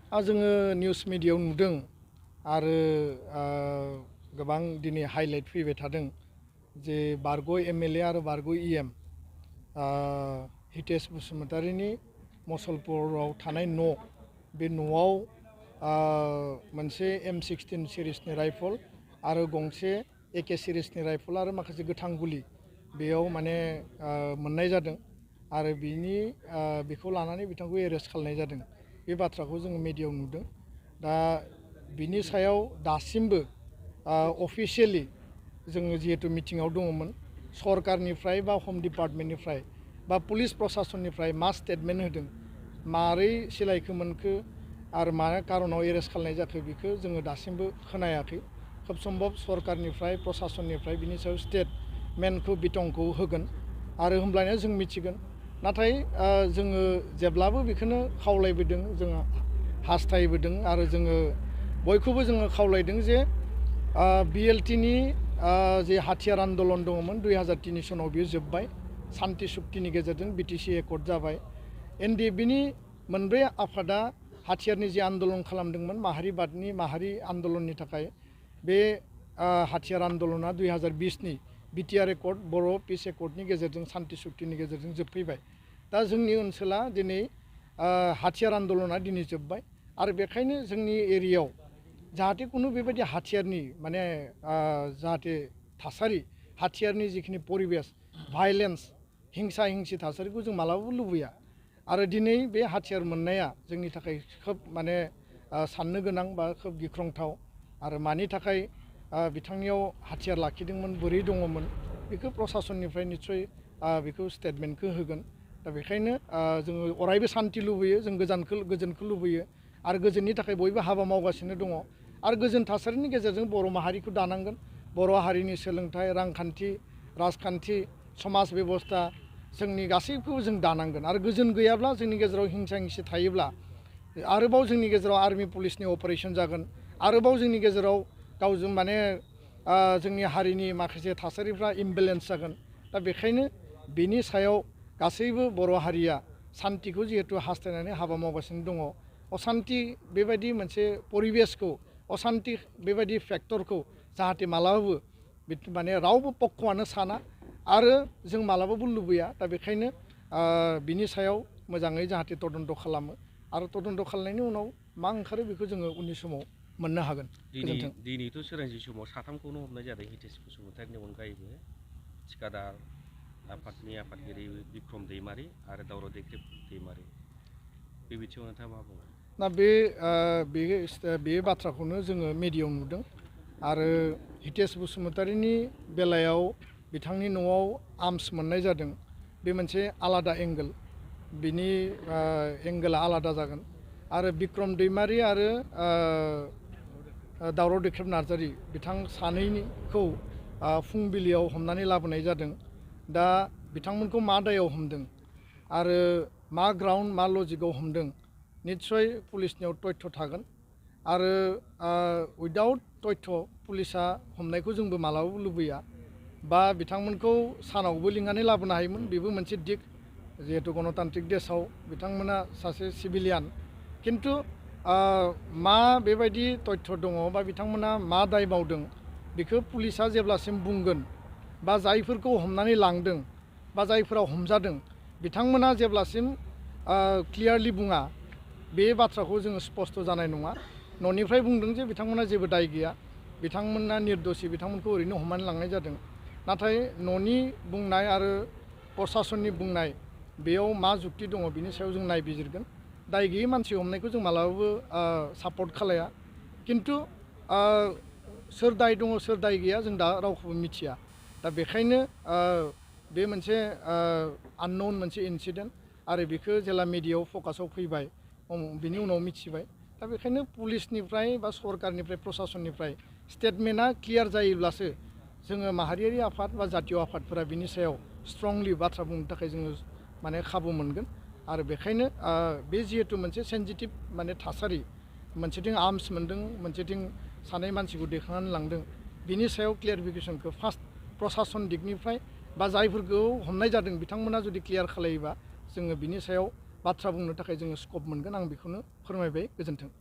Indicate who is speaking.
Speaker 1: जोङो निउस मिडियायाव नुदों आरो गोबां दिनै हाइलाइट फैबाय थादों जे बारग' एमएलए आरो बारग' इएम हितेश बसुमतारीनि मसलपुराव थानाय न' बे न'आव मोनसे M16 सिरिसनि राइफल आरो गंसे AK सिरिसनि राइफल आरो माखासे गोथां गुलि बेयाव माने मोननाय जादों आरो बेखौ लानानै बिथांखौ एरेस्ट खालामनाय जादों। बे बाथ्राखौ जोङो मिडियायाव नुदों। दा बिनि सायाव दासिमबो अफिसियेलि जोङो जिहेतु मिटिङाव दङमोन सरकारनिफ्राय बा हम डिपार्टमेन्टनिफ्राय बा पुलिस प्रशासननिफ्राय मा स्टेटमेन्ट होदों मारै सिलायखो मोनखो आरो मा कारनाव एरेस्ट खालामनाय जाखो बेखौ जोङो दासिमबो खोनायाखै। खोब सम्भब सरकारनिफ्राय प्रशासननिफ्राय बिनि सायाव स्टेटमेन्टखौ बिथंखौ होगोन आरो होमब्लाना जों मिथिगोन। नाथाय जोङो जेब्लाबो बेखौनो खावलायबोदों जोङो हास्थायबोदों आरो जोङो बयखौबो जोङो खावलायदों जे BLTनि जे हाथियार आन्दलन दङमोन 2003 सनाव बियो जोब्बाय सान्ति सुक्तिनि गेजेरजों BTC एकर्ड जाबाय। NDFBनि मोनब्रै आफादा हाथियारनि जे आन्दलन खालामदोंमोन माहारि आन्दलननि थाखाय बे हाथियार आन्दलना 2020नि BTR एकर्ड बर' पिस एकर्डनि गेजेरजों सान्ति सुक्तिनि गेजेरजों जोबफैबाय। दा जोंनि ओनसोला दिनै हाथियार आन्दलना दिनै जोब्बाय आरो बेखायनो जोंनि एरियायाव जाहाथे खुनु बेबायदि हाथियारनि माने जाहाथे थासारि हाथियारनि जिखिनि परिबेस भायलेन्स हिंसा हिंसि थासारिखौ जों मालाबाबो लुबैया आरो दिनै बे हाथियार मोननाया जोंनि थाखाय खोब माने साननो गोनां बा खोब गिख्रंथाव आरो मानि थाखाय बिथांनियाव हाथियार लाखिदोंमोन बोरै दङमोन बेखौ प्रशासननिफ्राय निस्सय बेखौ स्टेटमेन्टखौ होगोन। दा बेखायनो जोङो अरायबो सान्ति लुबैयो जों गोजोनखौ लुबैयो आरो गोजोननि थाखाय बयबो हाबा मावगासिनो दङ आरो गोजोन थासारिनि गेजेरजों बर' माहारिखौ दानांगोन। बर' हारिनि सोलोंथाइ रांखान्थि राजखान्थि समाज बेबस्था जोंनि गासैखौबो जों दानांगोन आरो गोजोन गैयाब्ला जोंनि गेजेराव हिंसा हिंसि थायोब्ला आरोबाव जोंनि गेजेराव आर्मि पुलिसनि अपारेशन जागोन आरोबाव जोंनि गेजेराव गावजों माने जोंनि हारिनि माखासे थासारिफ्रा इमबेलेन्स जागोन। दा बेखायनो बेनि सायाव गासैबो बर' हारिया सान्तिखौ जिहेतु हास्थायनानै हाबा मावगासिनो दङ असान्ति बेबायदि मोनसे परिबेसखौ असान्ति बेबायदि फेक्टरखौ जाहाथे मालाबाबो माने रावबो पक्षआनो साना आरो जों मालाबाबो लुबैया। दा बेखायनो बिनि सायाव मोजाङै जाहाथे तदन्त खालामो आरो तदन्त खालामनायनि उनाव मा ओंखारो बेखौ जोङो उननि समाव मोननो हागोन।
Speaker 2: दिनैथ' सोरांसि समाव साथामखौनो हमनाय जादों हितेश बसुमतारीनि अनगायैबो थिखादार आफादनि आफादगिरि बिक्रम दैमारि आरो दावराव देख्रेब दैमारि बे बिथिङाव नोंथाङा मा बुङो?
Speaker 1: ना बे बाथ्राखौनो जोङो मिडियायाव नुदों आरो हितेश बसुमतारीनि बेलायाव बिथांनि न'आव आर्म्स मोननाय जादों बे मोनसे आलादा एंगोल बिनि एंगोला आलादा जागोन आरो बिक्रम दैमारि आरो दावराव देख्रेब नार्जारि बिथां सानैनिखौ फुंबिलियाव हमनानै लाबोनाय जादों। दा बिथांमोनखौ मा दायाव हमदों आरो मा ग्राउन्ड मा लजिकआव हमदों निस्सय पुलिसनियाव तथ्य थागोन आरो उइदाउट तथ्य पुलिसा हमनायखौ जोंबो मालाबाबो लुबैया बा बिथांमोनखौ सानावबो लिंनानै लाबोनो हायोमोन बेबो मोनसे दिग जिहेतु गणतान्त्रिक देशआव बिथांमोना सासे सिभिलियान किन्तु मा बेबायदि तथ्य दङ बा बिथांमोना मा दाय मावदों बेखौ पुलिसा जेब्लासिम बुंगोन बा जायफोरखौ हमनानै लांदों बा जायफोरा हमजादों बिथांमोना जेब्लासिम क्लियारलि बुङा बे बाथ्राखौ जोङो स्पष्ट जानाय नङा। न'निफ्राय बुंदों जे बिथांमोना जेबो दाय गैया बिथांमोना निर्दोषि बिथांमोनखौ ओरैनो हमनानै लांनाय जादों नाथाय न'नि बुंनाय आरो प्रशासननि बुंनाय बेयाव मा जुक्ति दङ बिनि सायाव जों नायबिजिरगोन। दाय गैयै मानसि हमनायखौ जों मालाबाबो सापर्ट खालाया किन्तु सोर दाय दङ सोर दाय गैया जों दा रावखौबो मिथिया। दा बेखायनो बे मोनसे आननोन मोनसे इन्सिडेन्ट आरो बेखौ जेला मिडियायाव फकासाव फैबाय बिनि उनाव मिथिबाय। दा बेखायनो पुलिसनिफ्राय बा सरकारनिफ्राय प्रशासननिफ्राय स्टेटमेन्टआ क्लियार जायोब्लासो जोङो माहारियारि आफाद बा जातीय आफादफोरा बिनि सायाव स्ट्रंलि बाथ्रा बुंनो थाखाय जोङो माने खाबु मोनगोन आरो बेखायनो बे जिहेतु मोनसे सेन्सिटिभ माने थासारि मोनसेथिं आर्म्स मोनदों मोनसेथिं सानै मानसिखौ दैखांनानै लांदों बिनि सायाव क्लियारिफिकेसनखौ फार्स्ट प्रशासन दिगनिफ्राय बा जायफोरखौ हमनाय जादों बिथांमोना जुदि क्लियार खालायोबा जोङो बिनि सायाव बाथ्रा बुंनो थाखाय जोङो स्कप मोनगोन आं बेखौनो फोरमायबाय गोजोन्थों।